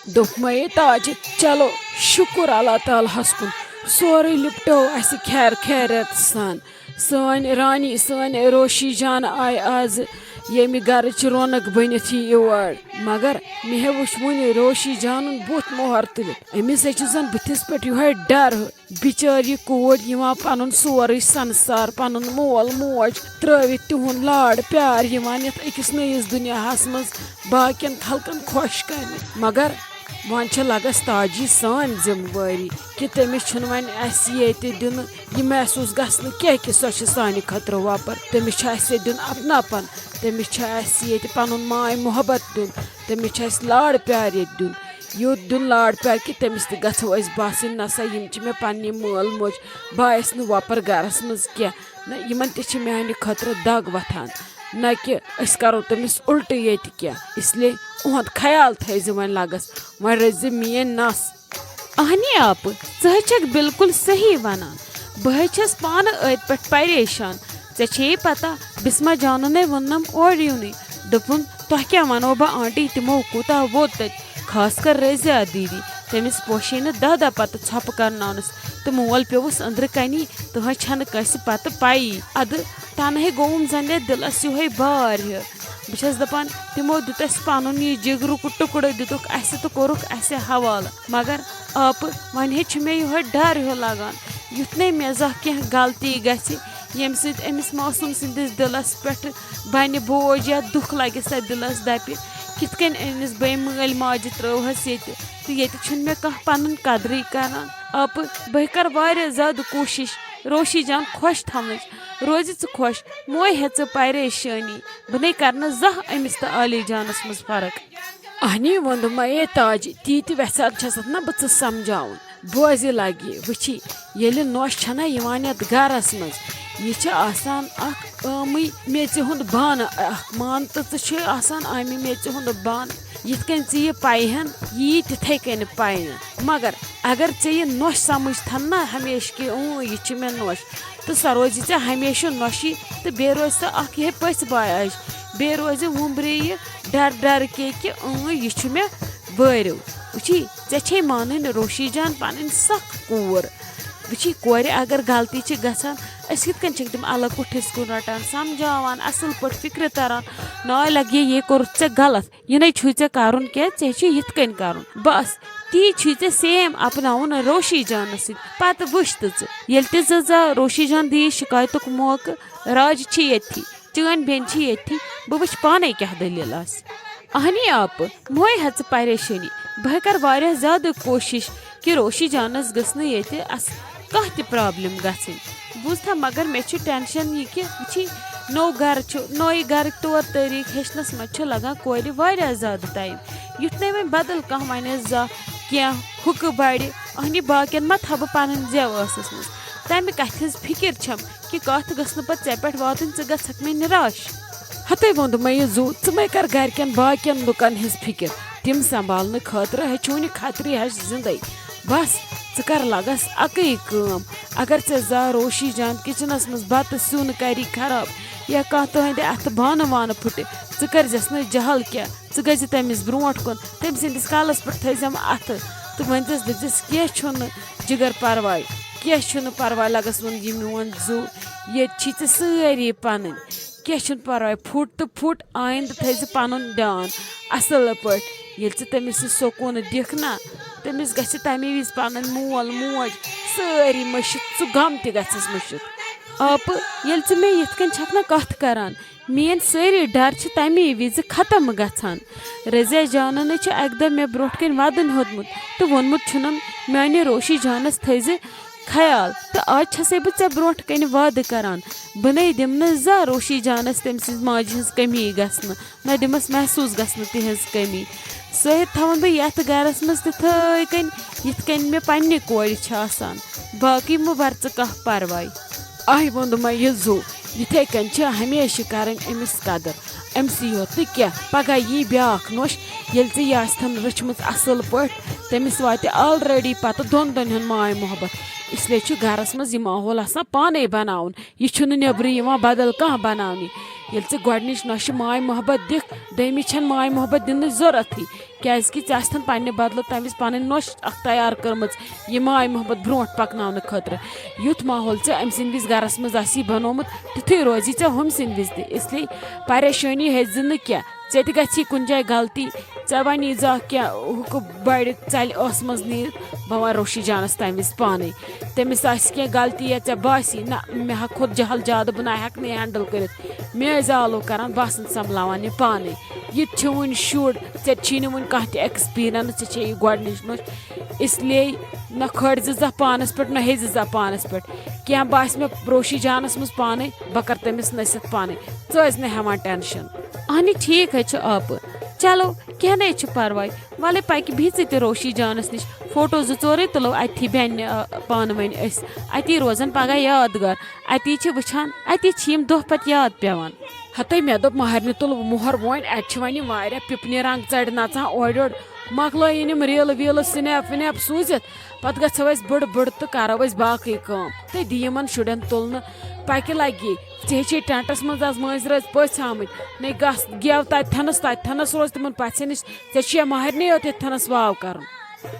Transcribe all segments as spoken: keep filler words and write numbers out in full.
دوٚپمَے تاجہِ، چلو، شُکُر اللہ تعالیٰ ہَس کُن، سورُے لِپٹو اَسہِ خیر خیریت سان۔ سٲنۍ رانی، سٲنۍ روشی جان آیہِ آز ییٚمہِ گَرٕچ رونق بٔنِتھ یہِ یور۔ مگر مےٚ ہے وُچھ وُنہِ روشی جانُن بُتھ مۄہر تُلِتھ۔ أمِس ہے چھُ زَن بٕتھِس پٮ۪ٹھ یِہوٚے ڈَر۔ بِچٲر یہِ کوٗر یِوان پنُن سورُے سنسار، پنُن مول موج ترٲوِتھ، تِہُنٛد لاڈ پیار یِوان یتھ أکِس نٔیِس دُنیاہس منٛز باقین خلقن خۄش کرنہِ۔ مگر وۄنۍ چھےٚ لگس تاجی سٲنۍ ذمہٕ وٲری کہِ تٔمِس چھُنہٕ وۄنۍ اسہِ ییٚتہِ دِنہٕ یہِ محسوٗس گژھنہٕ کینٛہہ کہِ سۄ چھِ سانہِ خٲطرٕ وۄپر۔ تٔمِس چھُ اسہِ سۭتۍ دیُن اپناپن، تٔمِس چھُ اسہِ ییٚتہِ پنُن ماے محبت دیُن، تٔمِس چھُ اسہِ لاڈ پیار ییٚتہِ دیُن۔ یُتھ دیُن لاڈ پیار کہِ تٔمِس تہِ گژھو أسۍ باسٕنۍ، نسا یِم چھِ مےٚ پننہِ مٲل موج، بہٕ آیس نہٕ وۄپر گرس منٛز کینٛہہ۔ نہ، یِمن تہِ چھِ میانہِ خٲطرٕ دگ وۄتھان، نہ کہِ أسۍ کرو تٔمِس الٹہٕ ییٚتہِ کینٛہہ۔ اس لیے اُہُنٛد خیال تھٲیزِ وۄنۍ لگس، وۄنۍ رٔٹزِ میٲنۍ نس۔ اہنی آپہٕ، ژٕ ہے چھکھ بالکل صحیح ونان۔ بہٕ ہے چھس پانہٕ أتھۍ پٮ۪ٹھ پریشان۔ ژےٚ چھیے پتہ، بسمہ جانُن ہے ووٚننم اورٕ یِونٕے۔ دوٚپُن، تۄہہِ کیٛاہ ونو بہٕ آنٹی، تِمو کوٗتاہ ووت تتہِ، خاص کر رضیہ دیدی۔ تٔمِس پوشے نہٕ دہ دہ پتہٕ ژھۄپہٕ کرناونس، تہٕ مول پیوٚوُس أنٛدرٕ کنی، تہٕ وۄنۍ چھنہٕ کٲنٛسہِ پتہٕ پیی۔ ادٕ تنہے گوٚوُم زن یتھ دلس یِہوے بار ہیوٗ۔ بہٕ چھس دپان، تِمو دیُت اسہِ پنُن یہِ جگرُک ٹُکڑٕ، دِتُکھ اسہِ تہٕ کوٚرُکھ اسہِ حوالہٕ۔ مگر آپہٕ، وۄنۍ ہے چھُ مےٚ یِہوے ڈر ہیوٗ لگان، یُتھ نے مےٚ زانٛہہ کینٛہہ غلطی گژھِ، ییٚمہِ سۭتۍ أمِس معصوم سٕنٛدِس دِلس پٮ۪ٹھ بنہِ بوج یا دُکھ لگہِ سۄ دِلس، دپہِ، کِتھ کٔنۍ أمِس بے مٲلۍ ماجہِ ترٲوہس ییٚتہِ، تہٕ ییٚتہِ چھُنہٕ مےٚ کانٛہہ پنُن قدرٕے کران۔ آپہٕ، بہٕ کرٕ واریاہ زیادٕ کوٗشش روشی جان خۄش تھاونٕچ۔ روزِ ژٕ خۄش، موے ہے ژٕ پریشٲنی۔ بہٕ نے کرنہٕ زانٛہہ أمِس تہٕ عالی جانس منٛز فرق۔ اہنی ووٚن مے تاج، تی تہِ وٮ۪ژھان چھسَتھ نہ بہٕ ژٕ سمجھاوُن۔ بوزِ لگہِ، وٕچھی، ییٚلہِ نۄش چھنہ یِوان یتھ گرس منٛز، یہِ چھِ آسان اکھ عٲمٕے میٚژِ ہُنٛد بانہٕ اکھ۔ مان تہٕ ژٕ چھِ آسان عٲمہِ میٚژِ ہُنٛد بانہٕ۔ یِتھ کٔنۍ ژٕ یہِ پایہِ ہن، یی تِتھے کٔنۍ پاینہٕ۔ مگر اگر ژےٚ یہِ نۄش سمجھ تھن نہ ہمیشہِ کہِ اۭں یہِ چھِ مےٚ نۄش، تہٕ سۄ روزِ ژےٚ ہمیشہِ نۄشی، تہٕ بیٚیہِ روزِ سۄ اکھ یِہے پٔژھۍ باے اَجہِ، بیٚیہِ روزِ وُمبرِ یہِ ڈر ڈر کے کہِ اۭں یہِ چھُ مےٚ وٲرِو۔ وٕچھی، ژےٚ چھے مانٕنۍ روشی جان پنٕنۍ سخ کوٗر۔ وٕچھی، کورِ اگر غلطی چھِ گژھان، أسۍ کِتھ کٔنۍ چھِکھ تِم الگ کُٹھِس کُن رٹان، سمجھاوان، اصل پٲٹھۍ فکرِ تران، ناے لگہِ یے کوٚرُتھ ژےٚ غلط، یہِ نے چھُے ژےٚ کرُن کینٛہہ، ژےٚ چھُے یِتھ کٔنۍ کرُن۔ بس، تی چھُے ژےٚ same اپناوُن روشی جانس سۭتۍ۔ پتہٕ وٕچھ تہٕ ژٕ، ییٚلہِ تہِ زٕ زا روشی جان دِیہِ شکایتُک موقعہٕ، راج چھِ ییٚتھی، چٲنۍ بیٚنہِ چھِ ییٚتھی، بہٕ وٕچھِ پانے کیٛاہ دٔلیٖل آسہِ۔ اہنی آپہٕ، موے ہا ژٕ پریشٲنی، بہٕ ہے کرٕ واریاہ زیادٕ کوٗشش کہِ روشی جانس گٔژھ نہٕ ییٚتہِ اَس-، کانٛہہ تہِ problem گژھٕنۍ۔ بوٗزتھا، مگر مےٚ چھُ tension یہِ کہِ وٕچھی، نوٚو گرٕ چھُ، نوٚوٕے گرٕکۍ طور طریٖقہٕ ہیٚچھنس منٛز چھُ لگان کورِ واریاہ زیادٕ time۔ یُتھ نے وۄنۍ بدل کانٛہہ ونٮ۪س زانٛہہ کینٛہہ ہُکہٕ بڑِ، اہنی باقین ما تھاوٕ بہٕ پنٕنۍ زٮ۪و ٲسس منٛز۔ تمہِ کتھِ ہٕنٛز فکر چھم کہِ کتھ گٔژھ نہٕ پتہٕ ژےٚ پٮ۪ٹھ واتٕنۍ، ژٕ گژھکھ مےٚ نِراش۔ ہتے ووٚند مے یہِ زُو، ژٕ مے کر گرِکٮ۪ن باقین لُکن ہٕنٛز فکر، تِم سنبھالنہٕ خٲطرٕ ہے چھُنہٕ خطری ہش زندے۔ بس، ژٕ کر لگس اکٕے کٲم، اگر ژےٚ زانٛہہ روشی جان kitchenس منٛز بتہٕ سیُن کری خراب یا کانٛہہ تُہنٛدِ اتھٕ بانہٕ وانہٕ پھُٹہِ، ژٕ کٔرزٮ۪س نہٕ جہل کینٛہہ۔ ژٕ گٔژھزِ تٔمِس برونٛٹھ کُن، تٔمۍ سٕنٛدِس کلس پٮ۪ٹھ تھٲیزٮ۪م اَتھٕ تہٕ ؤنۍزٮ۪س، دٔپزٮ۪س، "کینٛہہ چھُنہٕ جِگر پرواے، کینٛہہ چھُنہٕ پرواے، لگس ووٚن یہِ میون زُو، ییٚتہِ چھی ژےٚ سٲری پنٕنۍ، کینٛہہ چھُنہٕ پرواے، پھُٹ تہٕ پھُٹ، آیندٕ تھٲیزِ پنُن دیان اصل پٲٹھۍ۔" ییٚلہِ ژٕ تٔمِس یہِ سکوٗن دِکھ نا، تٔمِس گژھِ تَمے وِزِ پنٕنۍ مول موج سٲری مٔشِتھ، سُہ غم تہِ گژھٮ۪س مٔشِتھ۔ آپہٕ، ییٚلہِ ژٕ مےٚ یِتھ کٔنۍ چھکھ نا کتھ کران، میٲنۍ سٲری ڈر چھِ تَمی وِزِ ختم گژھان۔ رضیہ جانن چھُ اکہِ دۄہ مےٚ برونٛٹھ کنہِ ودُن ہیوٚتمُت تہٕ ووٚنمُت چھُنم، "میانہِ روشی جانس تھٲیزِ خیال، تہٕ آز چھسے بہٕ ژےٚ برونٛٹھ کنہِ وعدٕ کران، بہٕ نے دِمہٕ نہٕ زانٛہہ روشی جانس تٔمۍ سٕنٛزِ ماجہِ ہٕنٛز کٔمی گژھنہٕ، نہ دِمس محسوٗس گژھنہٕ تِہنٛز کٔمی۔ سٲہِتھ تھاوَن بہٕ یتھ گرس منٛز تِتھٲے کٔنۍ، یِتھ کٔنۍ مےٚ پننہِ کورِ چھِ آسان۔ باقٕے مہٕ بر ژٕ کانٛہہ پرواے۔" آہہِ ووٚن دوٚپمَے، "یہِ زُو، یِتھَے کٔنۍ چھِ ہمیشہِ کَرٕنۍ أمِس قدٕر۔ أمۍ سٕے یوت نہٕ کینٛہہ، پگاہ یی بیٛاکھ نوٚش، ییٚلہِ ژےٚ یہِ آسہِ تھَن رٔچھمٕژ اَصٕل پٲٹھۍ، تٔمِس واتہِ already پَتہٕ دۄن دۄن ہُنٛد ماے محبت۔ اس لیے چھُ گَرَس منٛز یہِ ماحول آسان پانَے بَناوُن۔ یہِ چھُنہٕ نیٚبرٕ یِوان بدل کانٛہہ بَناونہِ۔ ییٚلہِ ژٕ گۄڈٕنِچ نۄشہِ ماے محبت دِکھ، دوٚیمِس چھَنہٕ ماے محبت دِنٕچ ضوٚرَتھٕے۔" کیازِ کہِ ژےٚ آستھن پننہِ بدلہٕ تمہِ وِزِ پنٕنۍ نۄش اکھ تیار کٔرمٕژ، یہِ ماے محبت برونٛٹھ پکناونہٕ خٲطرٕ۔ یُتھ ماحول ژےٚ أمۍ سٕنٛدِ وِزِ گرس منٛز آسی بنومُت، تیُتھُے روزی ژےٚ ہُمۍ سٕنٛدِ وِزِ تہِ۔ اس لیے پریشٲنی ہیٚزِ نہٕ کینٛہہ، ژےٚ تہِ گژھی کُنہِ جایہِ غلطی، ژےٚ ونی زانٛہہ کینٛہہ ہُکہٕ بڑِ ژلہِ ٲسہٕ منٛز نیٖرِتھ، بہٕ ونہٕ روشی جانس تمہِ وِزِ پانے۔ تٔمِس آسہِ کینٛہہ غلطی یا ژےٚ باسی، نہ، مےٚ ہا کھوٚت جہل زیادٕ، بہٕ نہ ہٮ۪کہٕ نہٕ یہِ ہینڈل کٔرِتھ، مےٚ ٲسۍ زالو کران، بہٕ آسن سنبھلاوان یہِ پانے۔ یہِ تہِ چھِ وُنہِ شُر، ژےٚ تہِ چھی نہٕ وُنہِ کانٛہہ تہِ ایکسپیرینس، ژےٚ چھے یہِ گۄڈنِچ نۄش، اس لیے نہ کھٲلۍ زِ زانٛہہ پانس پٮ۪ٹھ، نہ ہیٚیہِ زِ زانٛہہ پانس پٮ۪ٹھ۔ کینٛہہ باسہِ مےٚ روشی جانس منٛز پانے، بہٕ کرٕ تٔمِس نصیحت پانے، ژٕ ٲسۍ نہٕ ہٮ۪وان ٹینشن۔ اہنہِ ٹھیک حظ چھُ آپہٕ، چلو کینٛہہ نَے چھُ پرواے، وَلَے پَکہِ بِہِو ژٕ تہِ روشی جانَس نِش، فوٹو زٕ ژورٕے تُلو اَتھی بیٚنہِ، آ، پانہٕ ؤنۍ أسۍ۔ اَتی روزَن پَگاہ یادگار، اَتی چھِ وٕچھان، اَتی چھِ یِم دۄہ پَتہٕ یاد پٮ۪وان۔ ہَتَے مےٚ دوٚپ مَہرنہِ تُل مۄہر وۄنۍ، اَتہِ چھِ وۄنۍ یِم واریاہ پِپنہِ رنٛگ ژَرِ نَژان اورٕ یورٕ، مۄکلٲیِن یِم ریٖلہٕ ویٖلہٕ سنیپ ونیپ سوٗزِتھ، پَتہٕ گژھو أسۍ بٔڑ بٔڑ تہٕ کَرو أسۍ باقٕے کٲم۔ تہٕ دِ یِمَن شُرٮ۪ن تُلنہٕ، پَکہِ لَگہِ۔ ژےٚ ہے چھے ٹٮ۪نٹَس منٛز آز مٲنٛزِ رٲژ پٔژھۍ آمٕتۍ، نے گژھ گٮ۪و تَتہِ تھَنَس، تَتہِ تھَنَس روز تِمَن پَژھٮ۪ن نِش۔ ژےٚ چھُیا مَہرنہِ یوت ییٚتہِ تھَنَس واو کَرُن؟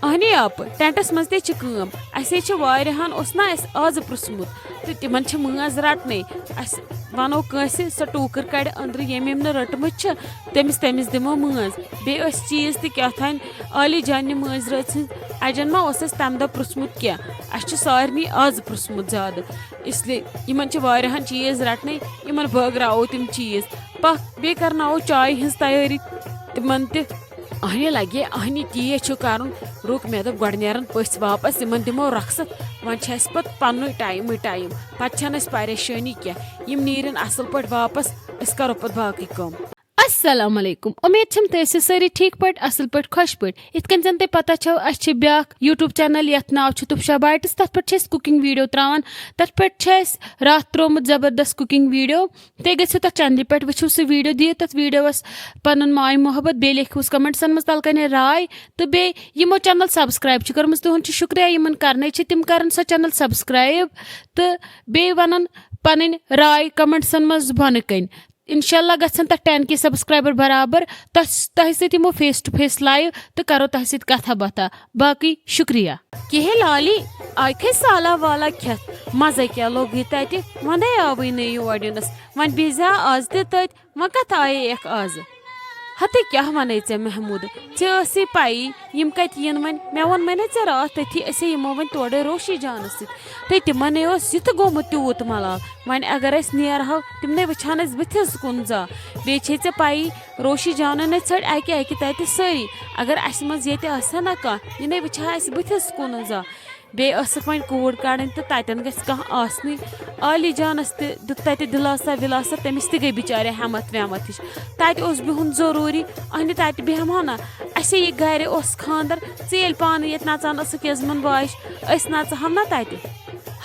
اہنی آپہٕ، ٹٮ۪نٹَس منٛز تہِ چھِ کٲم۔ اَسے چھِ واریاہَن اوس نہ اَسہِ آزٕ پرٛژھمُت، تہٕ تِمَن چھِ مٲنٛز رَٹنَے۔ اَسہِ وَنو کٲنٛسہِ، سۄ ٹوٗکٕر کَڑِ أنٛدرٕ، ییٚمۍ ییٚمۍ نہٕ رٔٹمٕژ چھِ، تٔمِس، تٔمِس دِمو مٲنٛز۔ بیٚیہِ ٲسۍ چیٖز تہِ کیٛاہ تام عالی جانہِ مٲنٛزِ رٲژ ہِنٛز، اَجَن ما اوس اَسہِ تَمہِ دۄہ پرٛژھمُت کینٛہہ۔ اَسہِ چھُ سارنٕے آز پرٛژھمُت زیادٕ، اس لیے یِمَن چھِ واریاہَن چیٖز رَٹنَے، یِمَن بٲگراوو تِم چیٖز۔ پَکھ بیٚیہِ کَرناوو چایہِ ہِنٛز تیٲری تِمَن تہِ۔ اہنہِ لگے، اہنہِ تی چھُ کرُن۔ رُک، مےٚ دوٚپ گۄڈٕ نیرن پٔژھۍ واپس، یِمن دِمو رۄخصت۔ وۄنۍ چھِ اسہِ پتہٕ پننُے ٹایمٕے ٹایم، پتہٕ چھنہٕ اسہِ پریشٲنی کینٛہہ۔ یِم نیرن اصل پٲٹھۍ واپس، أسۍ کرو پتہٕ باقٕے کٲم۔ السلام علیکم، امید چھم تُہۍ ٲسِو سٲری ٹھیٖک پٲٹھۍ، اصل پٲٹھۍ، خۄش پٲٹھۍ۔ یِتھ کٔنۍ زن تۄہہِ پتہ چھو، اسہِ چھِ بیاکھ YouTube channel، یتھ ناو چھُ تُپشا بایٹس۔ تتھ پٮ۪ٹھ چھِ أسۍ cooking video تراوان۔ تتھ پٮ۪ٹھ چھِ اسہِ راتھ ترٛوومُت زبردست cooking video۔ تُہۍ گٔژھِو تَتھ چینلہِ پٮ۪ٹھ، وٕچھِو سُہ ویٖڈیو، دِیِو تَتھ ویٖڈیوَس پَنُن ماے محبت، بیٚیہِ لیکھِو کَمٮ۪نٹسَن منٛز تَلہٕ کَنہِ راے، تہٕ بیٚیہِ یِمو چینل سبسکرایب چھِ کٔرمٕژ، تِہُنٛد چھُ شُکریہ، یِمَن کَرنَے چھِ تِم کَرَن سۄ چینل سبسکرایب، تہٕ بیٚیہِ وَنَن پَنٕنۍ راے کَمٮ۪نٹسَن منٛز بۄنہٕ کَنہِ۔ انشاءاللہ گژھن تَتھ ٹین کے سبسکرایبر برابر۔ تۄہہِ تۄہہِ سۭتۍ یِمو فیس ٹو فیس لایو تہٕ کَرو تۄہہِ سۭتۍ کَتھا باتھا۔ باقٕے شُکریہ۔ کِہے لالی، آیکھے سالا والا کھٮ۪تھ، مزے کیٛاہ لوٚگُے تتہِ، وندے آوٕے نہٕ یور یِنس، وۄنۍ بیزِ ہا از تہِ تٔتۍ، وۄنۍ کتھ آیے اکھ از؟ ہتے کیٛاہ ونے ژےٚ محمود، ژےٚ ٲسٕے پیی یِم کتہِ یِن وۄنۍ، مےٚ ووٚنمے نہ ژےٚ راتھ تٔتھی، أسے یِمو وۄنۍ تورے روشی جانس سۭتۍ، تہٕ تِمنے اوس یِتھ گوٚمُت تیوٗت ملال، وۄنۍ اگر أسۍ نیرہو تِمنے وٕچھان أسۍ بٕتھِس کُن زا، بیٚیہِ چھے ژےٚ پیی روشی جانن نے ژھٔٹۍ اکہِ اکہِ تتہِ سٲری۔ اگر اسہِ منٛز ییٚتہِ آسہِ ہا نہ کانٛہہ، یہِ نے وٕچھِ ہا اسہِ بٕتھِس کُن زانٛہہ۔ بیٚیہِ ٲسٕکھ وۄنۍ کوٗر کڑٕنۍ تہٕ تتٮ۪ن گژھِ کانٛہہ آسنٕے۔ عالی جانس تہِ دیُت تتہِ دِلاسا وِلاسا، تٔمِس تہِ گٔے بِچارِ ہٮ۪متھ وٮ۪متھ ہِش۔ تتہِ اوس بِہُن ضروٗری، اہنہِ تتہِ بیٚہمہٕ ہا نہ۔ اسے یہِ گرِ اوس خانٛدر، ژٕ ییٚلہِ پانہٕ ییٚتہِ نژان ٲسٕکھ یزمن باش، أسۍ نژہو نہ تتہِ۔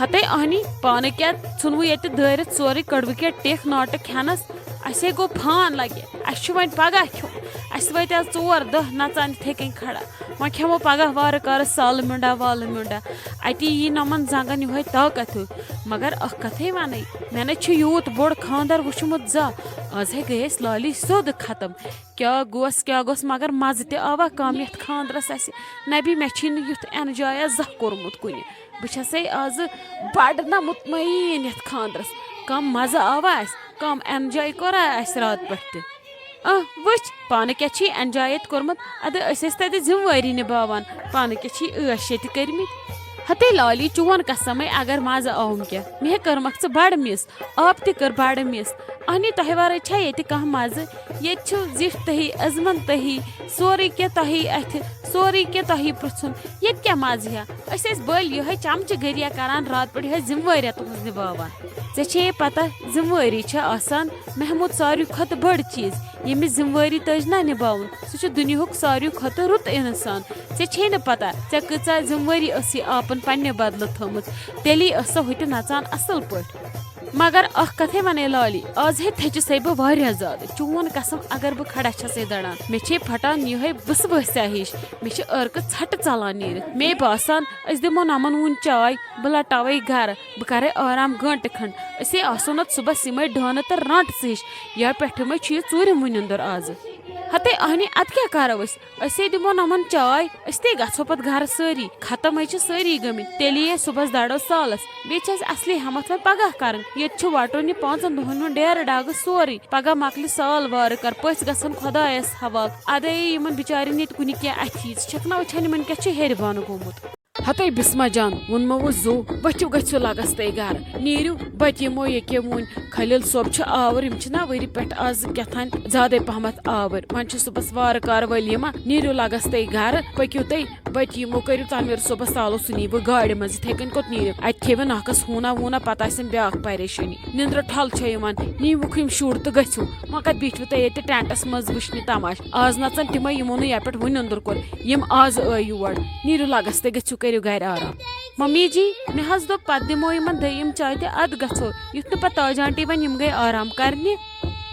ہتے اہنی، پانہٕ کیٛاہ ژھُنوٕ ییٚتہِ دٲرِتھ سورُے، کٔڑوٕ کیٛاہ ٹیکھ ناٹہٕ کھٮ۪نس؟ اسے گوٚو فان لگہِ، اسہِ چھُ وۄنۍ پگاہ کھیوٚن۔ اسہِ وٲتۍ آز ژور دۄہ نژان یِتھے کٔنۍ کھڑا۔ وۄنۍ کھٮ۪مو پگاہ وارٕ کارٕ سالہٕ میونڈا والہٕ میونڈا۔ اتی یی نۄمن زنگن یِہوے طاقت ہیوٗ۔ مگر اکھ کتھے ونے، مےٚ نے چھُ یوٗت بوٚڑ خاندر وُچھمُت زانٛہہ۔ از ہے گٔے أسۍ لالی سیوٚد ختم۔ کیٛاہ گوس، کیٛاہ گوس، مگر مزٕ تہِ آوا کم یتھ خاندرس اسہِ۔ نبی، مےٚ چھی نہٕ یُتھ enjoy زانٛہہ کوٚرمُت کُنہِ۔ بہٕ چھسے آزٕ بڑٕ نہ مطمئن یتھ خاندرس۔ کم مزٕ آوا اسہِ، کم enjoy کوٚرا اسہِ راتہٕ پٮ۪ٹھ تہِ۔ اہ، وٕچھ، پانہٕ کیٛاہ چھی enjoy ییٚتہِ کوٚرمُت؟ ادٕ أسۍ ٲسۍ تتہِ ذمہٕ وٲری نباوان، پانہٕ کیٛاہ چھی عٲش ییٚتہِ کٔرمٕتۍ؟ ہتے لالی، چون قسمے، اگر مزٕ آوُم کیٛاہ، مےٚ کٔرمکھ ژٕ بڑٕ miss، آپ تہِ کٔر بڑٕ miss۔ اہنی، تۄہہِ ورٲے چھا ییٚتہِ کانٛہہ مزٕ؟ ییٚتہِ چھِو زِٹھۍ تۄہی، عزمن تۄہی، سورُے کینٛہہ تۄہی اتھِ، سورُے کینٛہہ تۄہی پرژھُن۔ ییٚتہِ کیٛاہ مزٕ ہا؟ أسۍ ٲسۍ بٔلۍ یِہوٚے چمچہٕ گٔریا کران، راتہٕ پٮ۪ٹھ یِہوٚے ذمہٕ وٲریا تُہنٛز نباوان۔ ژےٚ چھے پتہ، ذمہٕ وٲری چھےٚ آسان محمود ساروی کھۄتہٕ بٔڑ چیٖز، ییٚمِس ذمہٕ وٲری تٔج نہ نباوُن، سُہ چھُ دُنیاہُک ساروی کھۄتہٕ رُت انسان۔ ژےٚ چھے نہٕ پتہ، ژےٚ کۭژاہ ذمہٕ وٲری ٲسٕے آپن پننہِ بدلہٕ تھٲومٕژ، تیٚلی ٲس سۄ ہُتہِ نژان اصل پٲٹھۍ۔ مگر اکھ کتھے ونے لالی، از ہے تھچسے بہٕ واریاہ زیادٕ۔ چون قسم، اگر بہٕ کھڑا چھسے دڑان، مےٚ چھے پھٹان یِہے بٕسہٕ بٲسیا ہِش۔ مےٚ چھِ عٲرقہٕ ژھٹہٕ ژلان نیٖرِتھ۔ مے باسان، أسۍ دِمو نمن وُنۍ چاے، بہٕ لٹاوے گرٕ، بہٕ کرے آرام گٲنٹہٕ کھنڈ۔ أسے آسو نتہٕ صبحس یِمے ڈٲنہٕ تہٕ رانٹہٕ ژٕ ہِش۔ یا پٮ۪ٹھٕ مے چھُ یہِ ژوٗرِم وُنِندُر آزٕ۔ ہتے اہنی، ادٕ کیٛاہ کرو أسۍ؟ أسے دِمو نمن چاے، أسۍ تے گژھو پتہٕ گرٕ سٲری۔ ختم ہے چھِ سٲری گٔمٕتۍ، تیٚلہِ یی اَسہِ صُبحس دڑو سالس۔ بیٚیہِ چھِ اَسہِ اصلی ہمت وۄنۍ پگاہ کرٕنۍ۔ ییٚتہِ چھُ وٹُن یہِ پانٛژن دۄہن ہُنٛد ڈیرٕ ڈاگہٕ سورُے۔ پگاہ مۄکلہِ سال وارٕ کر، پٔژھۍ گژھن خۄدایس حوالہٕ۔ ادے یِمن بِچارٮ۪ن ییٚتہِ کُنہِ کینٛہہ اَتھِ، ژٕ چھکھ نا وٕچھان یِمن کیٛاہ چھُ ہیٚرِ بۄنہٕ گوٚمُت۔ ہتے بسمہ جان، ووٚنمو وۄنۍ زو، ؤتھِو گٔژھِو لگس تَے گرٕ۔ نیٖرِو، بہٕ تہِ یِمو ییٚکیٛاہ وُنۍ۔ خلیل صٲب چھُ آوُر، یِم چھِنہ ؤری پٮ۪ٹھ آز کیٛاہ تام زیادَے پہمتھ آوٕرۍ۔ وۄنۍ چھُ صُبحس وارٕ کارٕ ولیمہ، نیٖرِو لگس تَے گرٕ، پٔکِو تُہۍ، بہٕ تہِ یِمو، کٔرِو تنویر صٲبس سالو، سُہ نیٖوٕ گاڑِ منٛز، یِتھَے کٔنۍ کوٚت نیٖرِو؟ اَتہِ کھیٚوٕ ناکس ہوٗنا ووٗنا، پتہٕ آسٮ۪م بیٛاکھ پریشٲنی۔ نِندرٕ ٹھۄل چھےٚ یِوان، نیٖوُکھ یِم شُر تہٕ گٔژھِو۔ وۄنۍ کتھ بیٖٹھوٕ تُہۍ ییٚتہِ ٹینٹس منٛز وٕچھنہِ تماشہٕ؟ آز نژن تِمے، یِمو نہٕ یپٮ۪ٹھ وُنہِ نُندُر کوٚر۔ یِم آز ٲے یور، نیٖرِو لگس تہٕ گٔژھِو، کٔرِو گرِ آرام۔ ممی جی، مےٚ حظ دوٚپ پتہٕ دِمو یِمن دٔیِم چاے تہٕ ادٕ گژھو، یُتھ نہٕ پتہٕ تاج آنٹی ونہِ یِم گٔے آرام کرنہِ۔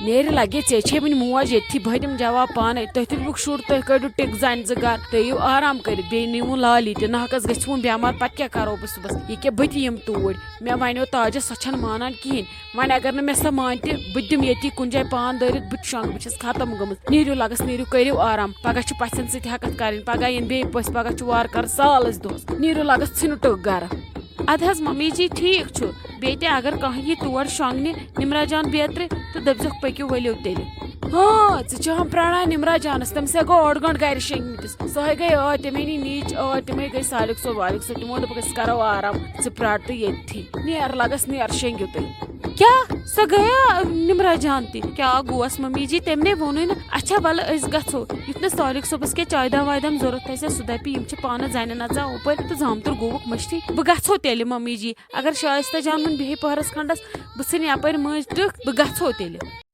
نیرِ لگے، ژےٚ چھے وُنہِ موج ییٚتھی، بہٕ دِمہٕ جواب پانے۔ تُہۍ تُلوُکھ شُر، تُہۍ کٔڑِو ٹِک زنہِ زٕ گرٕ، تُہۍ یِیِو آرام کٔرِتھ، بیٚیہِ نیٖوُن لالی تہِ۔ ناحقس گژھِ وُن بٮ۪مار، پتہٕ کیٛاہ کرو بہٕ صُبحس؟ یہِ کیٛاہ، بہٕ تہِ یِمہٕ توٗرۍ۔ مےٚ ونیو تاجس، سۄ چھنہٕ مانان کِہینۍ۔ وۄنۍ اگر نہٕ مےٚ سۄ مانہِ تہِ، بہٕ تہِ دِمہٕ ییٚتی کُنہِ جایہِ پان دٲرِتھ، بہٕ تہِ شۄنٛگہٕ، بہٕ چھَس ختم گٔمٕژ۔ نیٖرِو لگس، نیٖرِو، کٔرِو آرام۔ پگاہ چھِ پژھٮ۪ن سۭتۍ ہٮ۪کتھ کرٕنۍ، پگاہ یِن بیٚیہِ پٔژھۍ، پگاہ چھُ وارٕ کارٕ سال أسۍ دۄہس۔ نیٖرِو لگس، ژھٕنِو ٹٔک گرٕ۔ ادٕ حظ ممی جی، ٹھیٖک چھُ۔ بیٚیہِ تہِ اگر کانٛہہ یی تور شۄنٛگنہِ، نِمرا جان بیترِ، تہٕ دٔپزیوکھ، پٔکِو ؤلِو تیٚلہِ۔ ہاں، ژٕ چھِ ہم پرٛاران نِمرا جانس، تٔمِس ہے گوٚو اوٚڑ گٲنٛٹہٕ گرِ شۄنٛگمٕتِس۔ سۄ ہے گٔے ٲدۍ، تٔمۍ أنی نِچ ٲدۍ، تِمے گٔے سالِک صٲب والِک صٲب، تِمو دوٚپُکھ، أسۍ کرو آرام، ژٕ پرٛار تہٕ ییٚتھی۔ نیر لگس، نیر شۄنٛگِو تُہۍ۔ کیٛاہ؟ سۄ گٔیا نِمرا جان تہِ؟ کیٛاہ گوس ممی جی؟ تٔمۍ نے ووٚنُے نہٕ۔ اچھا، وَلہٕ أسۍ گژھو۔ یُتھ نہٕ سالِک صٲبس کیٚنٛہہ چایہِ دام وایہِ دام ضروٗرت آسہِ، سُہ دَپہِ، یِم چھِ پانہٕ زَنہِ نژان اوپٲرۍ تہٕ زامتُر گوٚوُکھ مٔشتٕے۔ بہٕ گژھو تیٚلہِ ممی جی۔ اگر شایستہ جان وۄنۍ بیٚہہِ پٔہرس کھنٛڈس، بہٕ ژھٕنہٕ یپٲرۍ مٔنٛزۍ ٹٕکھ، بہٕ گژھو تیٚلہِ۔